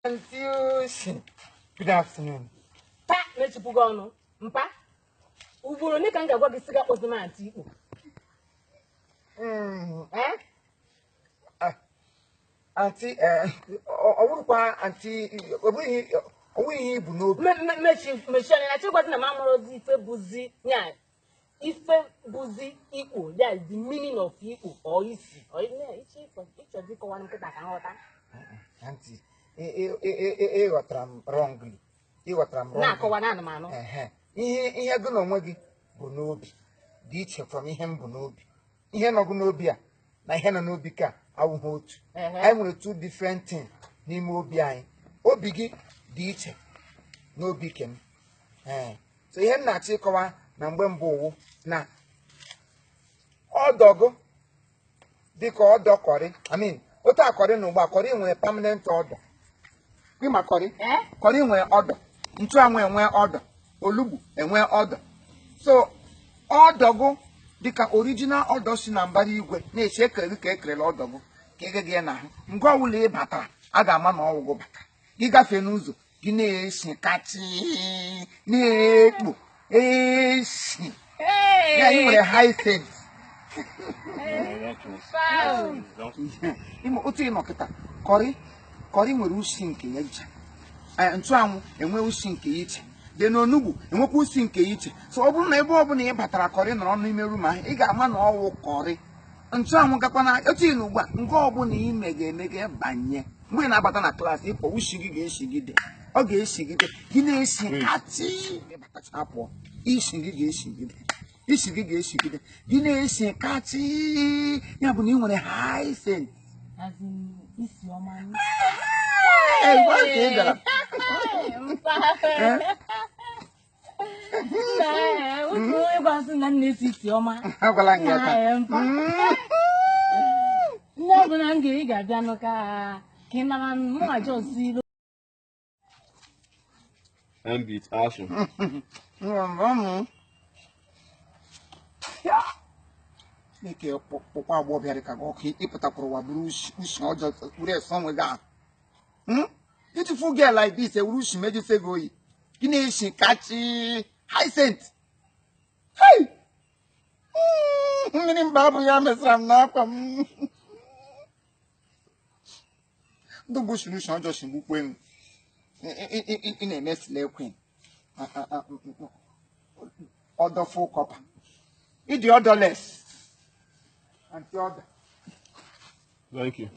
Auntie Ushi. Good afternoon. Pa mechipụ gị ọnụ mpa ugboro ole ka m ga-agwa gị sị gị akpọzi m auntie ikpo? Eh? Ah, auntie, ọ bụrụkwa auntie, ọ bụghị ihe ibu n'obi. Mechi mechie ọnụ na chịkwazi na m amụrụzi ife bụzi nya ife bụzi ikpo, that is the meaning of ikpo or isi or ịchọzi ịkọwa m nkịta ka nghọta. Auntie, ịghọtara m wrongly. Ịghọtara m wrongly. Na-akọwa na anụmanụ. Ihe gị na onwe gị bụ n'obi dị iche from ihe m bụ n'obi. Ihe nọ gị n'obi a na ihe nọ n'obi ka awụghị otu. Anyị nwere two different things n'ime obi anyị. Obi gị dị iche n'obi ke m. So ihe m na-achọ ịkọwa na mgbe mbụ wụ na ọdọgụ dịka ọdọ curry, I mean, otu a curry na ugbu a curry nwere permanent odour. Ịma curry? Curry nwere odour, nchụanwụ enwe odour, olugbu enwe odour. So ọdọgụ dịka original odour si na mbara igwe na-eche ekere gị ka ekerela ọdọgụ ka ị gaghị ya n'ahụ. Mgbe ọbụla ị batara, a ga-ama na ọgwụgwụ batara. Gị gafee n'ụzọ gị na-esi kachi na-ekpo esi ya, ị nwere high scent. Otu ị nọ kịta, curry curry nwere usi nke ya iche, nchụanwụ enwe usi nke ya iche, dị na onugbu enwekwa usi nke ya iche. So ọ bụrụ na ebe ọbụla ị batara curry nọrọ n'ime room ahụ, ị ga-ama na ọwụ curry. Nchụanwụ gakwa na otu ị nọ ugbu a, nke ọbụla ime ga-eme banye. Mgbe ị na-abata na class, ịpụ usi gị ga-esigide, ọ ga-esigide gị na-esi kachi ịbatacha pụọ, isi gị ga-esigide, isi gị ga-esigide gị na-esi kachi. Ya bụ na ị nwere high scent. As in, isi ọma. Ee, gwa ka ị gara. Mpa. Nna, ịgwa nsị na m na-esi isi ọma. Agwala m gị ya taa. Ee, mpa. Nne ọ bụla m ga ị ga-abịanụ ka ị nara mụ just ilo. End beat, action. Ya. Chineke kpọkwa agbọghọbịa dị ka gị ọkụ ịpụtakwara ụwa bụrụ ushi ọjọọ were ese onwe gị ahụ. Beautiful girl like this ewuru ushi mejuse gị oyi gị na-esi kachi high scent. Hey! Mmiri mba abụ ya mesara m n'akwa m. Ndị bụ ushi ushi ọjọọ si gbukwe m. Ị na-eme slay queen. Odour full copper. Ịdị odourless. Auntie odour. Thank you.